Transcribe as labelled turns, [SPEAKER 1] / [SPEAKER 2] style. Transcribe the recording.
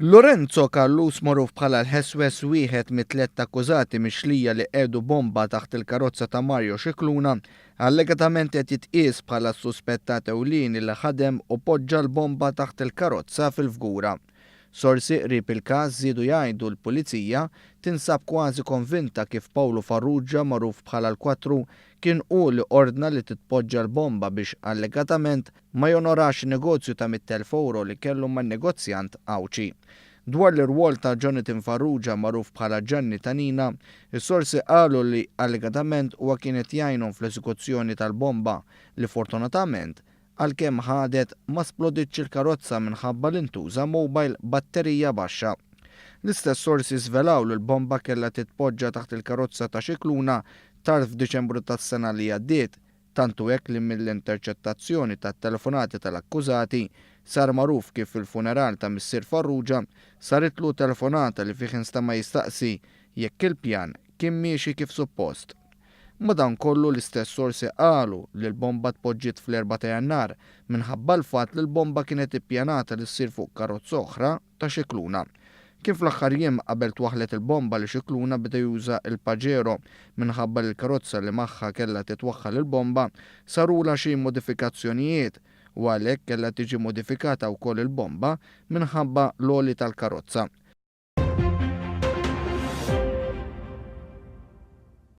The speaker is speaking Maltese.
[SPEAKER 1] Lorenzo Callus magħruf bħala l-Ħeswes wieħed mit-tlett akkużati mixlija li qiegħdu bomba taħt il-karozza ta' Mario Scicluna allegatament qed jitqies bħala s-suspettat ewlieni li ħadem u poġġa l-bomba taħt il-karozza fil-Fgura. Sorsi qrib il-każ żiedu jgħidu l-Pulizija tinsab kważi konvinta kif Pawlu Farrugia magħruf bħala l-Kwatru kien hu li ordna li titpoġġa l-bomba biex allegatament ma jonorax negozju ta' 100,000 ewro li kellu man-negozjant Għawdxi. Dwar l-irwol ta' Jonathan Farrugia magħruf bħala Ġanni ta' Nina, is-sorsi qalu li allegatament huwa kien qed jgħinhom fl-esekuzzjoni tal-bomba li fortunatament għalkemm ħadet ma sploditx il-karozza minħabba li ntuża mobile batterija baxxa. L-istess sorsi żvelaw li l-bomba kellha titpoġġa taħt il-karozza ta' Scicluna tard f'Diċembru tas-sena li għaddiet, tant hu hekk li mill-interċettazzjoni tat-telefonati tal-akkużati sar magħruf kif fil-funeral ta' missier Farrugia saritlu telefonata li fih instema' jistaqsi jekk il-pjan kien miexi kif suppost. Madankollu l-istess sorsi qalu li l-bomba tpoġġiet fl-Erbgħa ta' Jannar minħabba l-fatt li l-bomba kienet ippjanata li ssir fuq karozza oħra ta' Scicluna. Kien fl-aħħar jiem qabel twaħħlet il-bomba li Scicluna beda juża l-Pajero minħabba li l-karozza li magħha kellha titwaħħal il-bomba sarulha xi modifikazzjonijiet u għalhekk kellha tiġi modifikata wkoll il-bomba minħabba l-għoli tal-karozza.